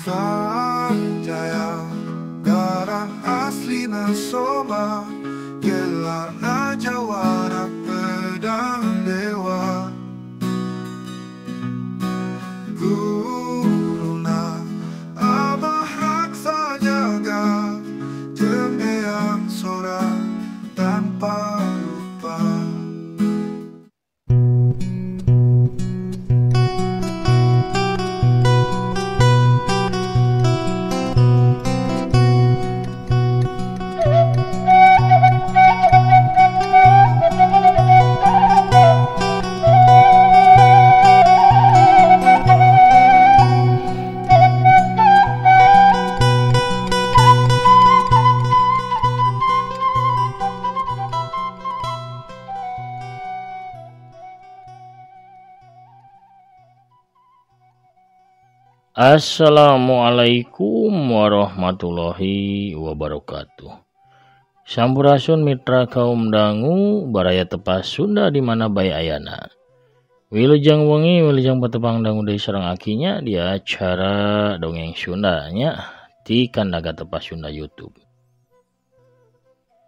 Sanjaya darah asli Soma, gelarna jawara pedang dewa. Guruna Abah Raksa jaga, jeung Eyang Sora tanpa lupa. Assalamualaikum warahmatullahi wabarakatuh. Sampurasun mitra kaum dangu baraya tepas Sunda di mana bae ayana. Wilujeng wengi wilujeng patepang dangu deui sareng akinya di acara dongeng Sunda nya ti Kandaga Tepas Sunda YouTube.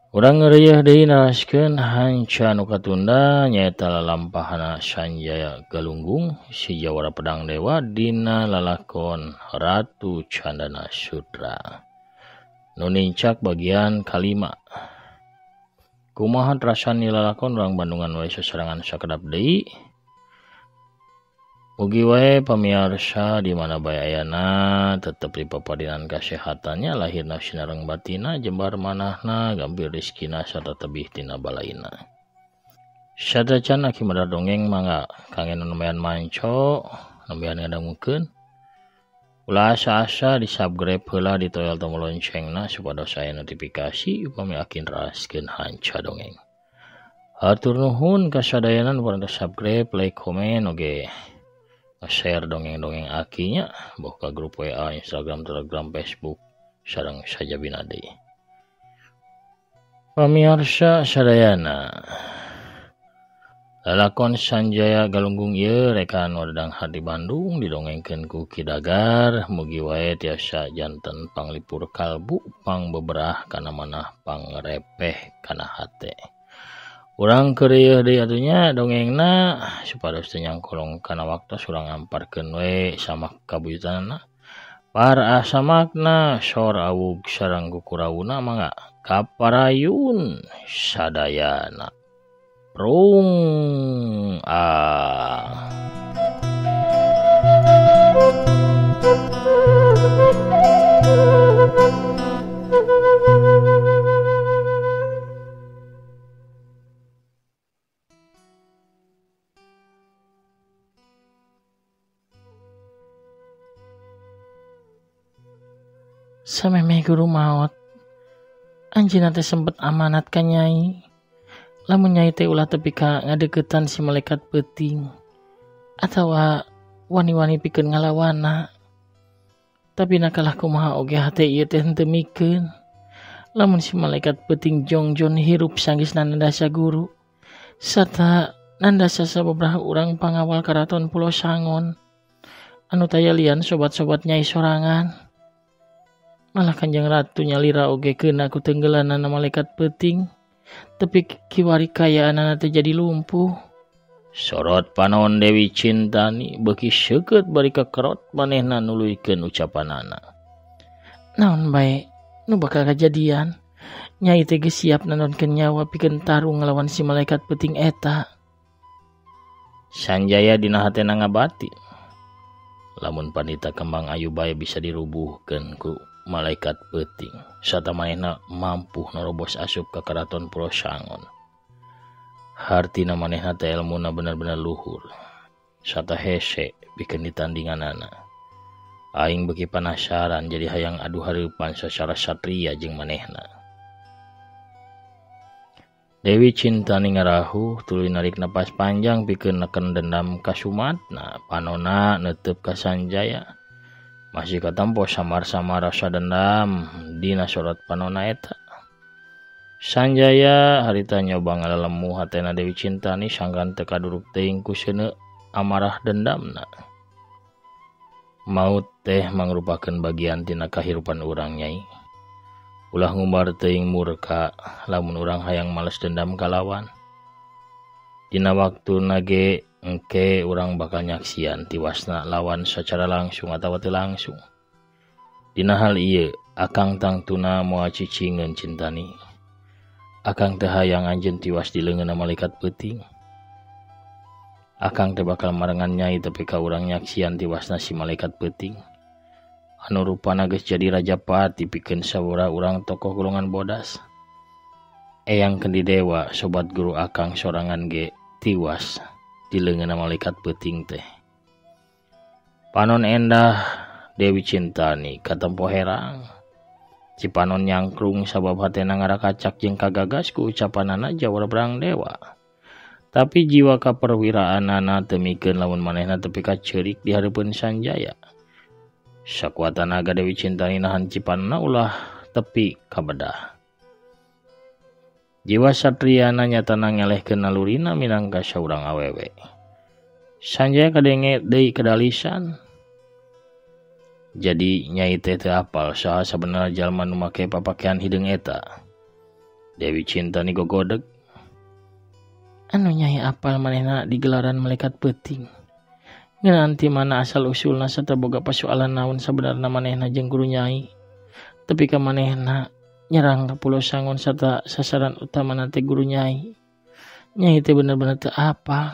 Urang ngeureuyeuh deui naraskeun hanca nu katunda nyaeta lalampahana Sanjaya Galunggung si jawara pedang dewa dina lalakon Ratu Candana Sutra. Nu nincak bagian kalima. Kumaha rasani lalakon urang Bandungan wae sasarengan sakedap deui. Mugi wae pamiarsa di mana bae ayana tetep dipapadinan kasehatannya, lahirna sinareng batina, jembar manahna, gampil rezekina sarta tebih tina balaina. Sadacan aki madar dongeng mangga kangge nu nembean manco, nembean ngadangukeun. Ulah asa-asa di subscribe heula ditoel tombol loncengna supados aya notifikasi upami aki neraskeun hanca dongeng. Hatur nuhun kasadayana nu parantos subscribe, like, komen oge share dongeng-dongeng akinya boh ka grup WA, Instagram, Telegram, Facebook sareng sajabina deui. Pamiarsa sadayana, lalakon Sanjaya Galunggung ieu rekan wadang hati Bandung didongengkeun ku Ki Dagar, mugi wae tiasa janten panglipur kalbu, pangbeberah kana manah, pangrepeh kana hate. Urang keureuh deui atunya dongengna supados teu nyangkolong kana waktos urang ngamparkeun we samak kabuyutanana. Para samakna sor awug sareng kukurawuna mangga kaparayun sadayana. Prung ah. Samemeh guru maot, anjeunna teh sempet amanat ka nyai. Lamun nyai teh ulah tepi ka ngadeukeutan si malaikat peuting atawa wani-wani pikeun ngalawana. Tapi nakalah kumaha oge hate ieu teh henteu mikeun. Lamun si malaikat peuting jongjon hirup sanggeusna nandasa guru sarta nandasa sababaraha urang pangawal karaton Pulo Sangon anu taya lian sobat-sobat nyai sorangan. Malah Kanjeng Ratu nyalira oge keuna ku tenggelanana malaikat peuting, tepi kiwari kayaanana teh jadi lumpuh. Sorot panon Dewi Cintani beuki seukeut bari kakerot manehna nuluykeun ucapanana. Naon bae nu bakal kajadian? Nyai teh geus siap nanonkeun nyawa pikeun tarung ngalawan si malaikat peuting eta. Sanjaya dina hatena ngabati. Lamun Pandita Kembang Ayu bae bisa dirubuhkeun ku malaikat peuting, sarta manehna mampu nerobos asup ka karaton Pulo Sangon. Hartina manehna teh elmuna bener-bener luhur, sarta hese pikeun ditandinganana. Aing beuki panasaran jadi hayang adu hareupan sacara satria jeung manehna. Dewi Cintani ngarahuh tuluy narik napas panjang pikeun neken dendam kasumatna, panona neuteup ka Sanjaya. Masih katempo samar-samar rasa dendam dina sorot panona eta. Sanjaya harita nyoba ngalelemu hatena Dewi Cintani sangkan teu kaduruk teuing ku seuneu amarah dendamna. Maut teh mangrupakeun bagian tina kahirupan urang Nyai. Ulah ngumbar teuing murka lamun urang hayang males dendam ka lawan. Dina waktuna ge engke urang bakal nyaksian tiwasna lawan sacara langsung atawa teu langsung. Dina hal ieu akang tangtuna moal cicingeun Cintani. Akang teu hayang anjeun tiwas di leungeunna malaikat peuting. Akang teh bakal marengan Nyai tepi ka urang nyaksian tiwasna si malaikat peuting. Anu rupana geus jadi raja pati pikeun sabaraha urang tokoh golongan bodas. Eyang Kendi Dewa sobat guru akang sorangan ge tiwas di leungeunna malaikat peuting teh. Panon endah Dewi Cintani katempo herang. Cipanon nyangkrung sabab hatena ngarakacak jeung kagagas ku ucapanana jawara Brang Dewa. Tapi jiwa kaperwiraanana teu mikeun lamun manehna tepi ka ceurik di hareupeun Sanjaya. Sakuat tanaga Dewi Cintani nahan cipanna ulah tepi kabedah. Jiwa satriana nyatana ngelehkeun nalurina minangka saurang awewe. Sanjaya kadenge deui kedalisan. Jadi Nyai teh teu apal saha sabenerna jalma nu make papakean hideung eta. Dewi Cintani gogodeg. Anu Nyai apal manehna digelaran malaikat peuting. Ngeunaan ti mana asal usulna sarta boga pasualan naon sabenerna manehna jeung guru Nyai. Tepi ka manehna nyerang ka Pulau Sangon sarta sasaran utamana teh guru Nyai. Nyai teh bener-bener teu apal.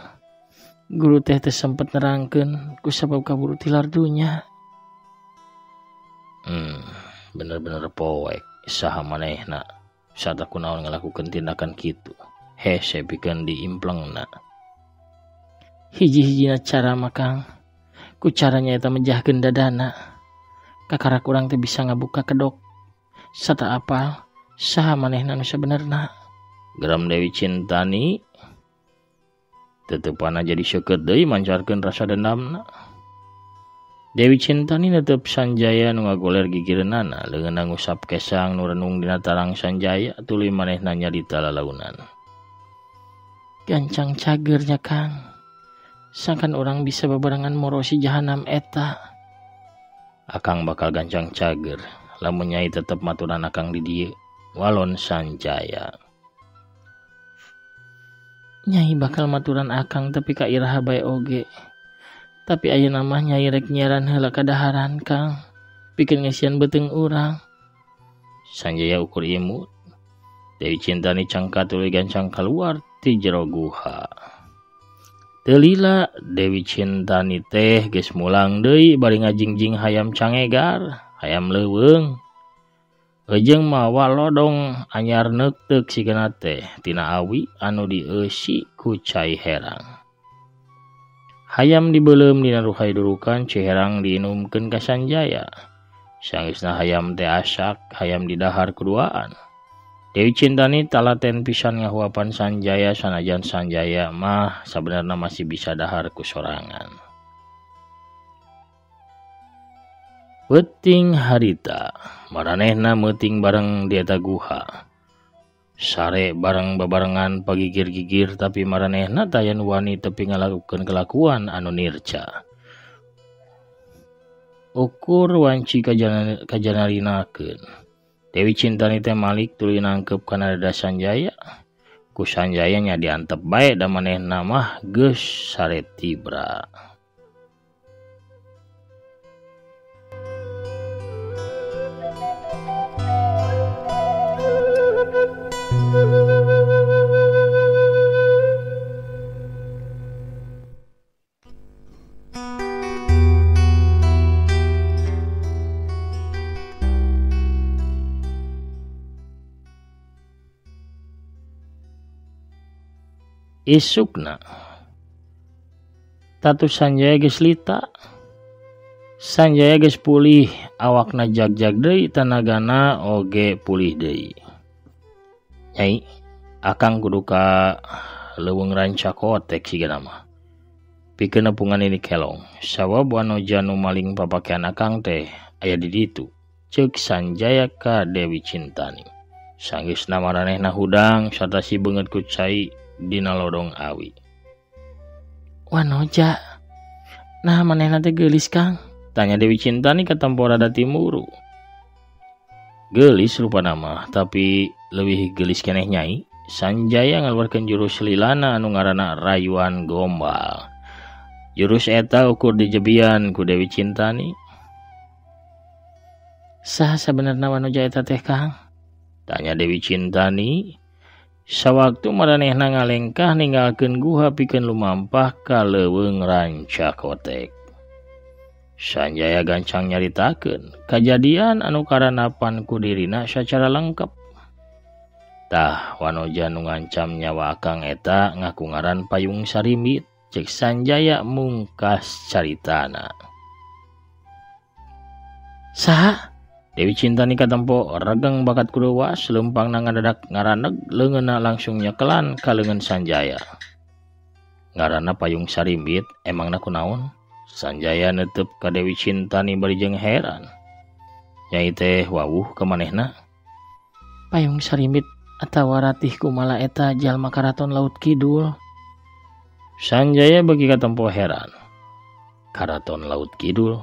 Guru teh teu sempet nerangkeun ku sabab kaburu tilar dunya. Bener-bener poek saha manehna sarta kunaon ngalakukeun tindakan kitu. Hese pikeun diimplengna. Hiji-hijina cara makang ku caranya eta mejahkeun dadana. Kakara kurang teh bisa ngabuka kedok sarta apal saha manehna nu sabenerna. Geram Dewi Cintani tetepana jadi seukeut deui mancarkeun rasa dendamna. Dewi Cintani netep Sanjaya nu ngagoler gigireunana leungeunna ngusap kesang nu renung dina tarang Sanjaya tuluy manehna nyarita lalaunan. Gancang cagernya Kang. Sangkan orang bisa babarengan morosi jahanam eta. Akang bakal gancang cager lamun Nyai tetep maturan akang di dieu. Walon Sanjaya. Nyai bakal maturan akang tepi ka iraha bae oge. Tapi ayeuna mah Nyai rek nyiaran heula kadaharan Kang. Pikeun ngesian beuteung urang. Sanjaya ukur imut. Dewi Cintani cangkat tuluy gancang kaluar ti jero guha. Teu lila Dewi Cintani teh geus mulang deui bari ngajingjing hayam cangegar, hayam leuweung. Ejeung mawa lodong anyar neukteuk sigana teh tina awi anu dieusi ku cai herang. Hayam dibeuleum dina ruhai durukan, cai herang diinumkeun ka Sanjaya. Sanggeusna hayam teh asak, hayam didahar kuduaan. Dewi Cintani talaten pisan ngahuapan Sanjaya sanajan Sanjaya mah sabenerna masih bisa dahar ku sorangan. Peuting harita, maranehna meuting bareng di eta guha. Sare bareng babarengan pagigir-gigir tapi maranehna taya nu wani tepi ngalakukeun kelakuan anu nirca. Ukur wanci kajanarinakeun. Dewi Cintani teh malik tuluy nangkep kana dada Sanjaya. Ku Sanjaya nya diantep bae da manehna mah geus sare tibra. Isukna tatu Sanjaya geus lita. Sanjaya geus pulih, awakna jag-jag deui, tanagana oge pulih deui. Nyai, akang kudu ka leuweung Rancakotek sigana mah. Pikeun nepungan ini kelong, sabab wanoja nu maling papakean akang teh aya di ditu. Ceuk Sanjaya ka Dewi Cintani. Sanggeusna maranehna hudang sarta si beungeut ku cai dina lodong awi. Wanoja, nah manehna teh geulis Kang. Tanya Dewi Cintani katempo rada timuru. Geulis rupana mah, tapi leuwih geulis keneh Nyai. Sanjaya ngaluarkeun jurus lilana anu ngaranna Rayuan Gombal. Jurus eta ukur dijebian ku Dewi Cintani. Saha sabenerna wanoja eta teh Kang? Tanya Dewi Cintani. Sawaktu maranehna ngalengkah ninggalkeun guha pikeun lumampah ka leuweung Rancakotek. Sanjaya gancang nyaritakeun kajadian anu karanapan ku dirina sacara lengkap. Tah wanoja nu ngancam nyawa akang eta ngaku ngaran Payung Sarimbit, cek Sanjaya mungkas caritana. Saha? Dewi Cintani katempo regeng bakat kuruwas leumpangna ngadadak ngaraneg leungeunna langsung nyekelan ka leungeun Sanjaya. Ngaranna Payung Sarimbit emangna kunaon? Sanjaya netep ka Dewi Cintani bari jeung heran. Nyai teh wawuh ka manehna. Payung Sarimbit atawa Ratih Kumala eta jalma Karaton Laut Kidul. Sanjaya beuki katempo heran. Karaton Laut Kidul?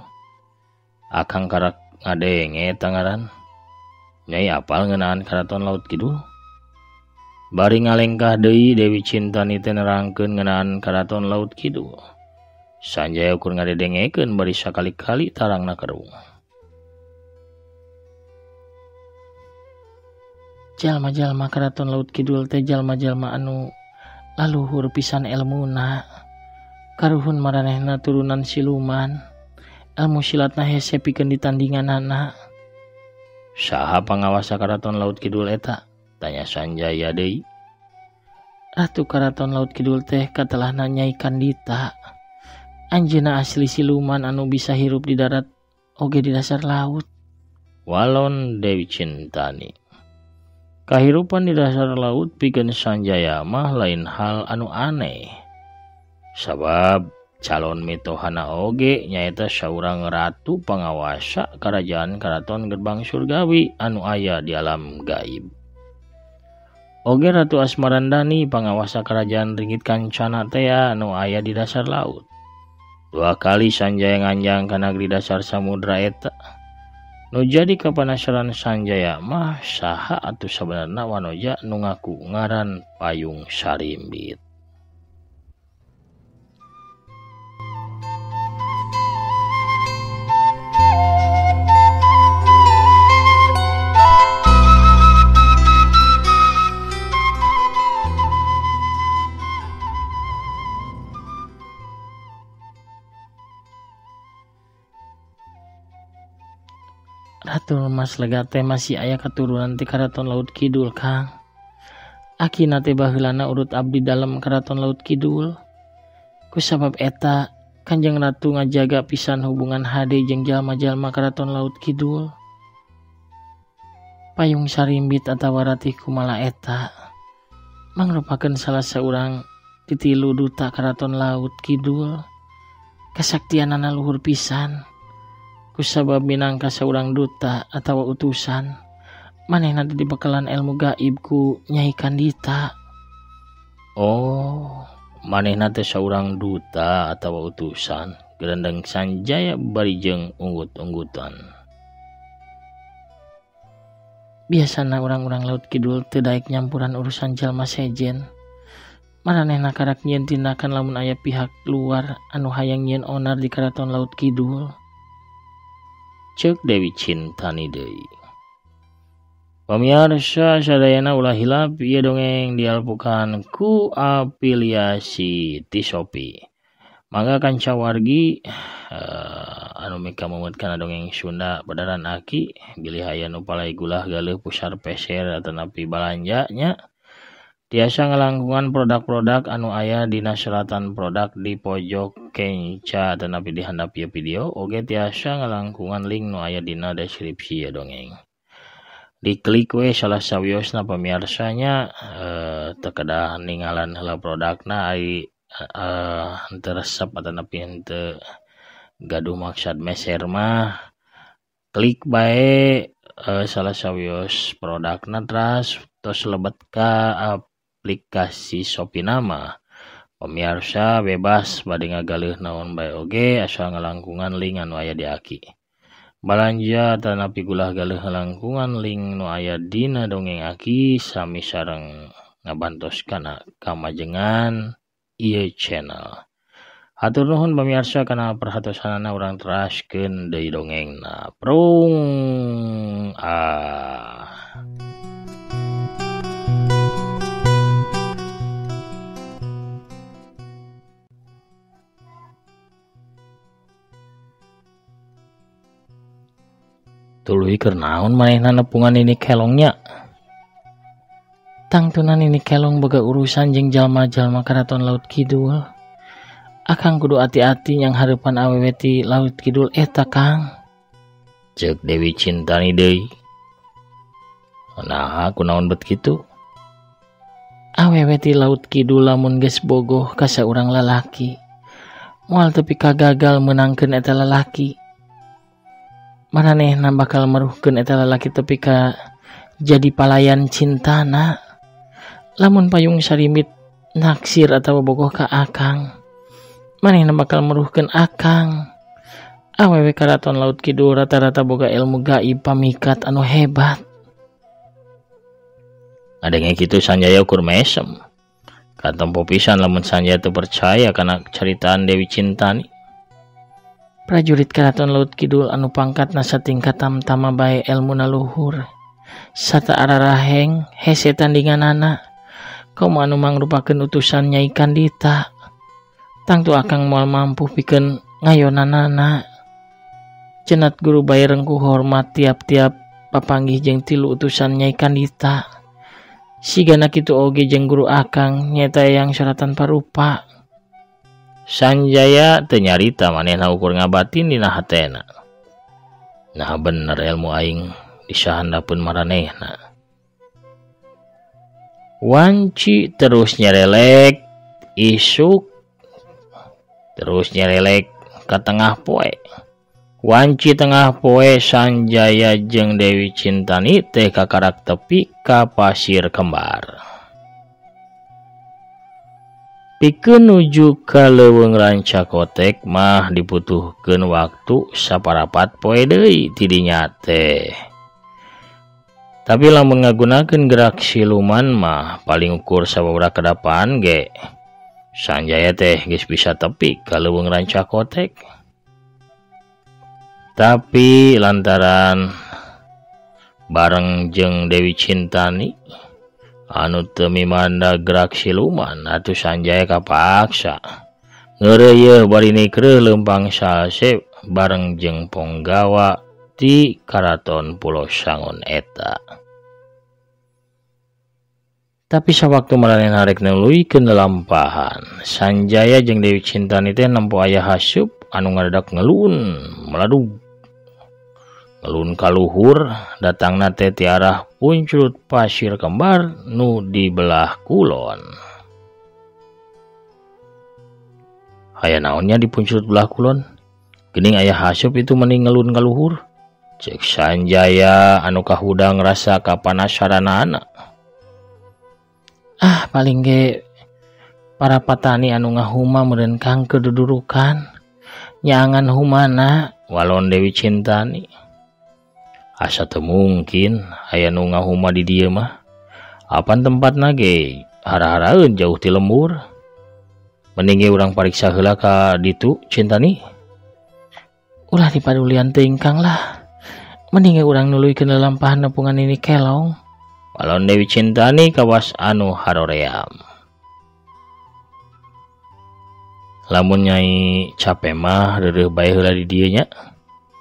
Akang karak ngadenge eta ngaran. Nyai apal ngeunaan Karaton Laut Kidul? Bari ngalengkah deui Dewi Cintani teh nerangkeun ngeunaan Karaton Laut Kidul. Sanjaya ukur ngadedengekeun bari sakali-kali tarangna kerung. Jalma-jalma Karaton Laut Kidul teh jalma-jalma anu laluhur pisan elmuna. Karuhun maranehna turunan siluman. Ilmu silatna hese pikeun ditandinganana. Saha pangawasa Karaton Laut Kidul eta? Tanya Sanjaya deui. Ratu Karaton Laut Kidul teh katelahna Nyai Kandita. Anjeunna asli siluman anu bisa hirup di darat oge di dasar laut. Walon Dewi Cintani. Kahirupan di dasar laut pikeun Sanjaya mah lain hal anu aneh. Sabab calon mitohana oge nyaeta saurang ratu pangawasa karajaan Karaton Gerbang Surgawi anu aya di alam gaib. Oge Ratu Asmarandani pangawasa kerajaan Ringgit Kancana tea anu aya di dasar laut. Dua kali Sanjaya nganjang ka nagri dasar samudra eta. Nu jadi kapanasaran Sanjaya mah saha atuh sabenerna wanoja nu ngaku ngaran Payung Sarimbit. Ratu Mas Lega teh masih aya katurunan ti Karaton Laut Kidul, Kang. Akina teh baheulana urut abdi dalem Karaton Laut Kidul. Kusabab eta, Kanjeng Ratu ngajaga pisan hubungan hade jeung jalma-jalma Karaton Laut Kidul. Payung Sarimbit atawa Ratih Kumala eta mangrupakeun salah saurang ti tilu duta Karaton Laut Kidul. Kasaktianana luhur pisan. Kusabab minangka saurang duta atawa utusan, manehna teh dibekalan ilmu gaib ku Nyai Kandita. Oh, manehna teh saurang duta atawa utusan, gerendeng Sanjaya bari jeung unggut-unggutan. Biasana urang-urang Laut Kidul teu daek nyampuran urusan jalma sejen. Maranehna karak nyieun tindakan lamun aya pihak luar anu hayang nyieun onar di Karaton Laut Kidul. Ceuk Dewi Cintani deui. Pamiarsa sadayana ulah hilap ieu dongeng dialpukan ku afiliasi ti Shopee. Mangga kanca wargi anu mika meumut kana dongeng Sunda badaran aki bilih aya nu palai gulah galeuh pusar peser atanapi balanja nya. Tiasa ngalangkungan produk-produk anu aya dina seratan produk di pojok kenca atanapi di handap ieu video oge tiasa ngalangkungan link nu aya dina deskripsi ya dongeng. Diklik we salah sawiosna pamiarsanya teu kedah ningalan heula produkna ari henteu resep atanapi henteu gaduh maksad meser mah klik bae salah sawios produkna teras tos lebet ka aplikasi Shopee nama. Pemirsa bebas bade ngagaleuh naon bae oge asal ngalangkungan link anu aya di aki. Balanja tanapi gulah galeuh ngalangkungan link nu aya dina dongeng aki sami sareng ngabantos kana kamajengan ieu channel. Hatur nuhun pemirsa kana perhatosanana urang teraskeun deui dongengna. Prung ah. Tuluy keur naon manehna nepungan Nini Kelongnya. Tangtuna Nini Kelong boga urusan jeung jalma-jalma Karaton Laut Kidul. Akang kudu ati-ati yang hareupan awewe ti Laut Kidul eta Kang. Ceuk Dewi Cintani deui. Naha kunaon bet kitu? Awewe ti Laut Kidul lamun geus bogoh ka saurang lalaki, moal tepi ka gagal meunangkeun eta lalaki. Maranehna bakal meruhkeun eta lalaki tepi ka jadi palayan cintana. Lamun payung sarimit naksir atawa bogoh ka akang, manehna bakal meruhkeun akang. Awewe Karaton Laut Kidul rata-rata boga ilmu gaib pamikat anu hebat. Ngadenge kitu Sanjaya ukur mesem. Katempo pisan lamun Sanjaya teu percaya kana caritaan Dewi Cintani. Prajurit Karaton Laut Kidul anu pangkatna satingkat tamtama bae elmuna luhur sata araraheng hese tandinganana komo anu mangrupakeun utusan Nyai Kandita. Tangtu akang moal mampu pikeun ngayonanana. Cenat guru bae rengkuh hormat tiap-tiap papanggih jeung tilu utusan Nyai Kandita. Sigana kitu oge jeung guru akang nyaeta Eyang Sora Tanpa Rupa. Sanjaya teu nyarita manehna ukur ngabatin dina hatena. Nah bener ilmu aing disahandapeun maranehna. Wanci terus nyerelek isuk terus nyerelek ka tengah poe. Wanci tengah poe Sanjaya jeung Dewi Cintani teh kakarak tepi ka Pasir Kembar. Pikeun nuju ka Leuweung Rancakotek mah dibutuhkeun waktu saparapat poe deui tidinya teh. Tapi lamun ngagunakeun gerak siluman mah paling ukur sababaraha kedapan ge Sanjaya teh geus bisa tepi ka Leuweung Rancakotek. Tapi lantaran bareng jeung Dewi Cintani anu teu mimanda gerak siluman atuh Sanjaya kapaksa ngeureuyeuh bari nikreuh leumpang salse bareng jeung ponggawa ti Karaton Pulo Sangon eta. Tapi sawaktu maranehna rek nuluykeun lelampahan, Sanjaya jeung Dewi Cintani teh nempo aya hasup anu ngadadak ngelun meladug. Ngelun kaluhur datangna teh ti arah punclut Pasir Kembar nu di belah kulon. Aya naonnya di punclut belah kulon? Geuning aya hasup itu mending ngelun kaluhur. Cek Sanjaya anu kahudang rasa kapanasaranana. Ah paling ge para patani anu ngahuma meureun kang kedudurukan nyaangan humana walon Dewi Cintani. Asa teu mungkin aya nu ngahuma di dieu mah. Apan tempatna ge hara-haraeun jauh ti lembur. Mending ge urang pariksa heula ka ditu Cintani. Ulah dipadulian teuing Kang lah. Mending ge urang nuluykeun lelampahan nepungan Nini Kelong. Walon Dewi Cintani kawas anu haroream. Lamun nyai cape mah reureuh bae heula di dieu nya.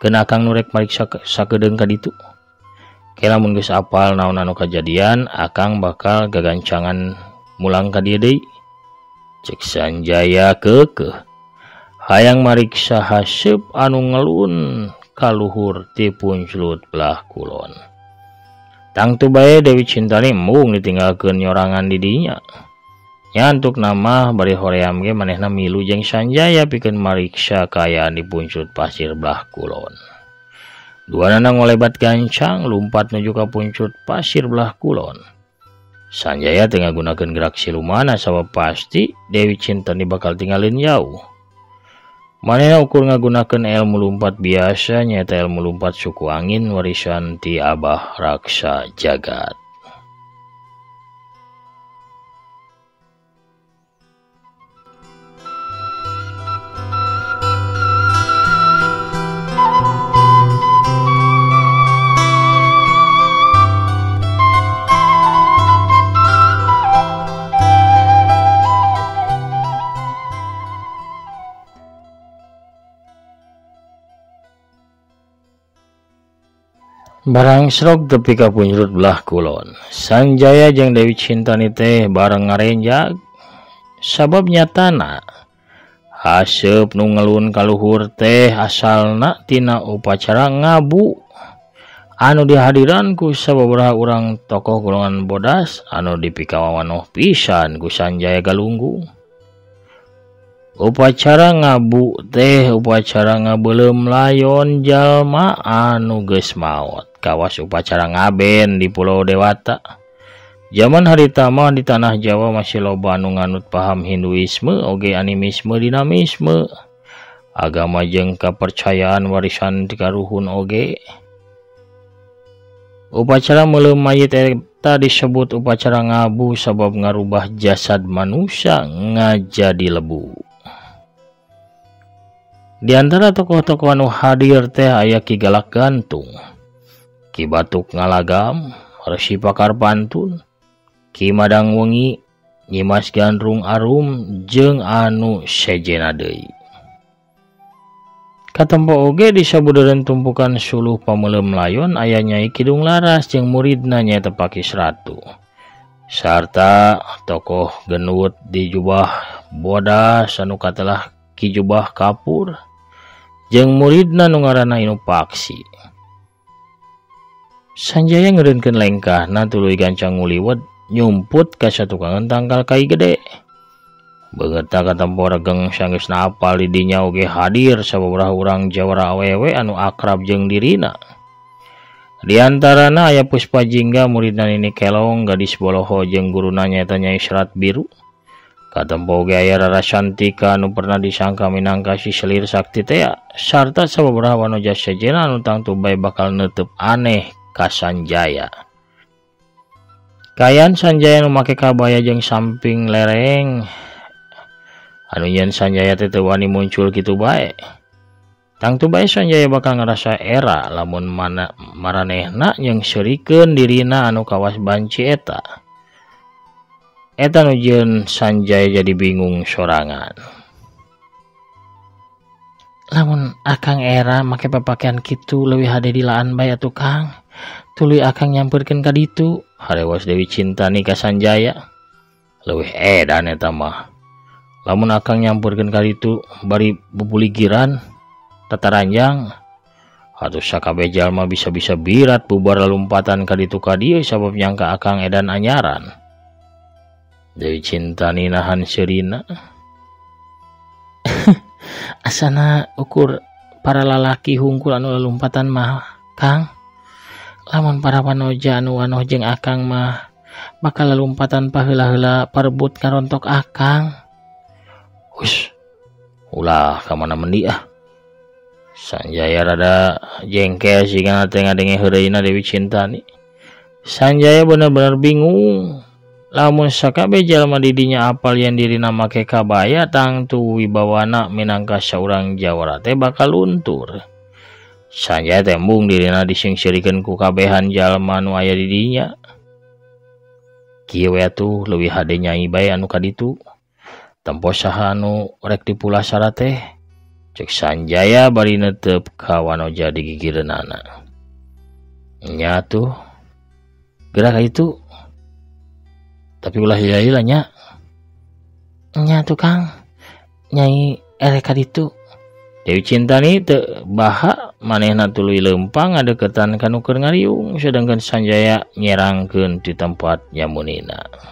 Keun akang nu rek mariksa sakedeung ka ditu. Ke lamun geus apal naon anu kajadian, akang bakal gagancangan mulang ka dieu deui. Cek Sanjaya keukeuh hayang mariksa haseup anu ngelun kaluhur ti punclut belah kulon. Tangtu bae Dewi Cintani embung ditinggalkeun nyorangan di dinya. Nyantuk nama bari hoream ge manehna milu jeung Sanjaya pikeun mariksa kaayaan di punclut pasir belah kulon. Duanana ngolebat gancang lumpat nuju ka punclut pasir belah kulon. Sanjaya teu ngagunakeun gerak silumana sabab pasti Dewi Cintani bakal tinggalin jauh. Manehna ukur ngagunakeun ilmu lumpat biasa nyaeta ilmu lumpat suku angin warisan ti Abah Raksa Jagat. Barang srog tepi ka punjrut belah kulon. Sanjaya jeung Dewi Cintani teh bareng ngarenjag sabab nyatana haseup nu ngelun kaluhur teh asalna tina upacara ngabu anu dihadiran ku sababaraha urang tokoh golongan bodas anu dipikawawanoh pisan ku Sanjaya Galunggung. Upacara ngabu teh upacara ngabeuleum layon jalma anu geus maot kawas upacara ngaben di Pulau Dewata. Zaman harita mah di tanah Jawa masih loba anu nganut paham Hinduisme oge animisme dinamisme agama jeung kapercayaan warisan ti karuhun oge. Upacara meuleum mayit eta disebut upacara ngabu sabab ngarubah jasad manusia ngajadi lebu. Di antara tokoh-tokoh anu hadir teh aya Ki Galak Gantung, Ki Batuk Ngalagam, Resi Pakar Pantun, Ki Madang Wengi, Nyimas Gandrung Arum jeung anu sejena deui. Katempo oge di sabudeureun tumpukan suluh pameuleum layon aya Nyai Kidung Laras jeung muridna nyaeta Pakis Ratu sarta tokoh genut di jubah bodas anu katelah Ki Jubah Kapur jeung muridna nu ngaranna Inupaksi. Sanjaya ngeureunkeun lengkahna tuluy gancang nguliwet nyumput ka satukangan tangkal kai gede. Beungeutna katempo regeng sanggeusna apal di dinya oge hadir sababaraha urang jawara awewe anu akrab jeung dirina. Di antarana aya Puspa Jingga muridna Nini Kelong, gadis boloho jeung guruna nyaeta Nyai Serat Biru. Katempo oge aya Rara Santika anu pernah disangka minangka si selir sakti tea sarta sababaraha wanoja sejena anu tangtu bae bakal neuteub aneh ka Sanjaya. Kayan Sanjaya nu make kabaya jeung samping lereng anu nyeun Sanjaya teh teu wani muncul kitu bae. Tangtu bae Sanjaya bakal ngarasa era lamun mana maranehna jeung seurikeun dirina anu kawas banci eta. Eta nu jeung Sanjaya jadi bingung sorangan. Lamun akang era make papakaian kitu leuwih hade dilaan bae atuh Kang. Tuluy akang nyamperkeun ka ditu, harewas Dewi Cintani ka Sanjaya. Leuwih edan eta mah. Lamun akang nyamperkeun ka ditu bari bubuligiran tataranjang atuh sakabeh jalma bisa-bisa birat bubar lalumpatan ka ditu ka dieu sabab nyangka akang edan anyaran. Dewi Cintani nahan seurina. Asana ukur para lalaki hungkul anu lalumpatan mah Kang. Lamun para wanoja anu wanoh jeung akang mah bakal lalumpatan paheula-heula parebut karontok akang. Hush, ulah ka mana mendi ah. Sanjaya rada jengkel sigana teh ngadenge heureuyna Dewi Cintani. Sanjaya bener-bener bingung. Lamun sakabeh jalma di dinya apal yen dirina make kabaya tangtu wibawana minangka saurang jawara teh bakal luntur. Sanjaya teh embung dirina disingseurikeun ku kabehan jalma nu aya di dinya. Kieu we atuh leuwih hade nyai bae anu kaditu. Tempo saha anu rek dipulasara teh? Cek Sanjaya bari neuteup ka wanoja di gigireunana. Nya tuh gerak ka itu. Tapi ulah lila-lila nya. Nya tuh Kang, nyai erek ka ditu. Dewi Cintani teu baha manehna tuluy leumpang ngadeukeutan ka nu keur ngariung sedangkan Sanjaya nyerangkeun di tempat nyamunina.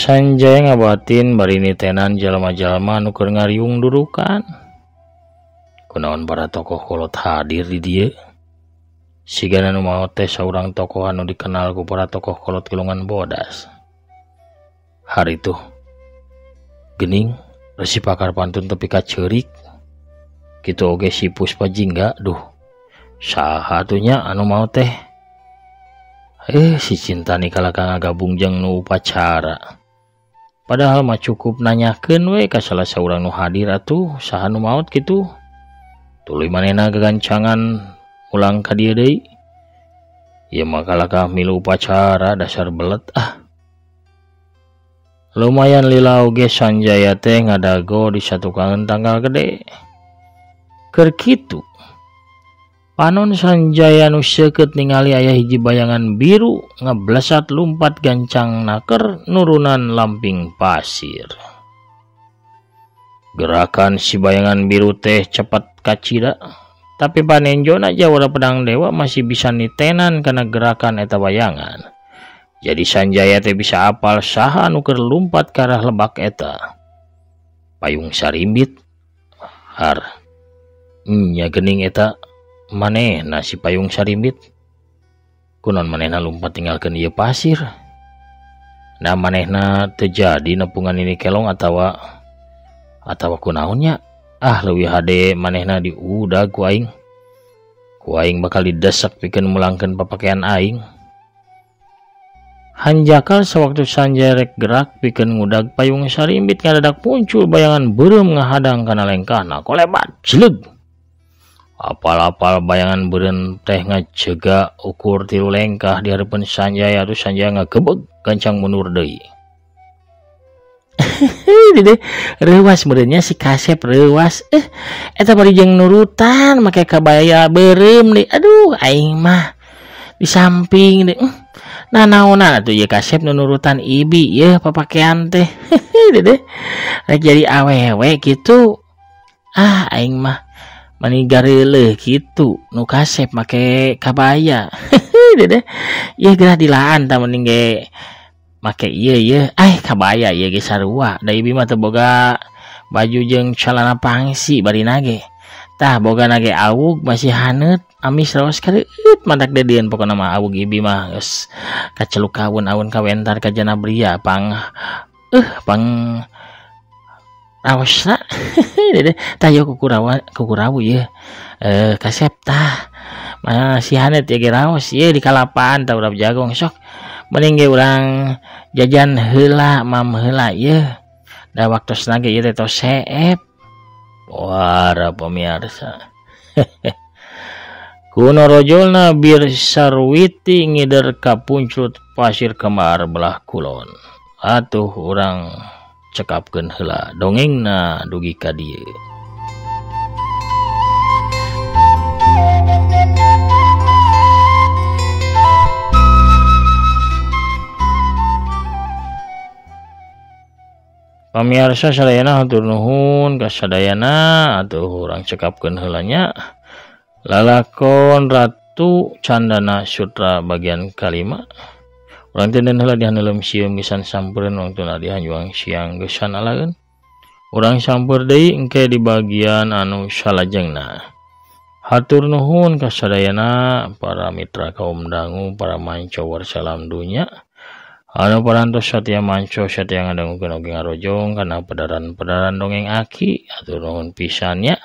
Sanjaya ngabatin bari nitenan jalma-jalma nu keur ngariung durukan. Kunaon para tokoh kolot hadir di dieu? Sigana nu maot teh saurang tokoh anu dikenal ku para tokoh kolot golongan bodas. Hari tuh gening Resi Pakar Pantun tepi ka ceurik. Kitu oge si Puspa Jingga, duh. Saha atuh nya anu maot teh? Si Cintani kalaka ngagabung jeung nu upacara. Padahal mah cukup nanyakeun we ka salah saurang nu hadir atuh saha nu maot kitu. Tuluy manehna gagancangan ulang ka dieu deui. Ieu mah kalaka milu upacara dasar belet ah. Lumayan lila oge Sanjaya teh ngadago di satukangan tanggal gede. Keur kitu panon Sanjaya nu seukeut ningali aya hiji bayangan biru ngeblesat lumpat gancang naker nurunan lamping pasir. Gerakan si bayangan biru teh cepat kacida, tapi panenjona jawara pedang dewa masih bisa nitenan karena gerakan eta bayangan. Jadi Sanjaya teh bisa apal saha anu keur lumpat ka arah lebak eta. Payung Sarimbit har nya geuning eta manehna si Payung Sarimbit. Kunaon manehna lumpat tinggalkeun ieu pasir? Nah manehna teu jadi nepungan ini kelong atawa kunaon nya? Ah leuwih hade manehna diudag ku aing. Ku aing bakal didesek pikeun mulangkeun papakaian aing. Hanjakal sewaktu Sanjaya rek gerak pikeun ngudag Payung Sarimbit ngadadak muncul bayangan beureum ngahadang kana lengkahna. Kolebat jleug. Apal-apal bayangan beureum teh ngajega ukur 3 lengkah di hareupeun Sanjaya, atuh Sanjaya ngagebeg gancang mundur deui. Dede reuwas meureunnya si kasep reuwas. Eta bari jeung nurutan make kabaya beureum deui. Aduh aing mah di samping deui. Nah naonan atuh ieu kasep nu nurutan ibi yeuh papakean teh. Dede rek jadi awewe kitu. Ah aing mah mani gareuleuh kitu nu kasep make kabaya. Dede ieu geura dilaan tah mending ge make ieu ieu kabaya ieu ge sarua da ibi mah teu boga baju jeung calana pangsi barina ge. Tah boga nage awug masih haneut amis raos kareueut mantak deudieun pokona mah awug ibi mah geus kaceluk kawun-awun kawentar ka jana bria pang pang raosna. Dede tah ieu kukurawu ieu kasep tah masih haneut ieu ge raos ieu di kalapaan tah urap jagong sok mending ge urang jajan heula mam heula ieu da waktosna ge ieu teh tos seep. Wara pemirsa. Kuno rojolna bir sarwiti ngider kapuncut pasir kemar belah kulon. Atuh urang cekapkeun heula dongengna dugi ka dieu. Pamirsa sadayana hatur nuhun ka sadayana atuh urang cekapkeun heula nya. Lalakon Ratu Candana Sutra bagian kalima. Urang teh heula dihaneuleum sieum gesan sampeurkeun wangtuna dihanjuang siang gesan alaeun. Urang sampeur deui engke di bagian anu salajengna. Hatur nuhun ka sadayana para mitra kaum dangu, para manca warsalam dunya. Anu parantos satia manco satia ngadangukeun oge ngarojong kana pedaran-pedaran dongeng aki hatur nuhun pisan nya.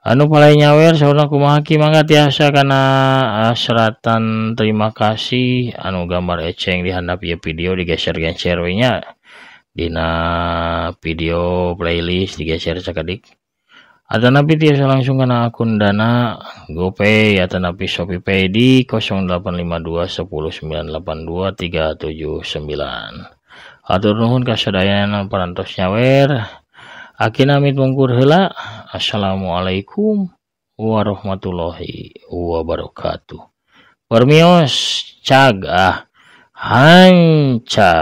Anu palai nyawer saurna kumaha ki mangga tiasa kana seratan terima kasih anu gambar eceng di handap ieu video digeser-geser we nya dina video playlist digeser sakedik. Atanapi tiasa langsung kana akun Dana, GoPay atanapi ShopeePay di 0852 10982 379. Hatur nuhun ka sadayana parantos nyawer. Akina amit mungkur heula. Assalamualaikum warahmatullahi wabarakatuh. Permios cag ah hanca.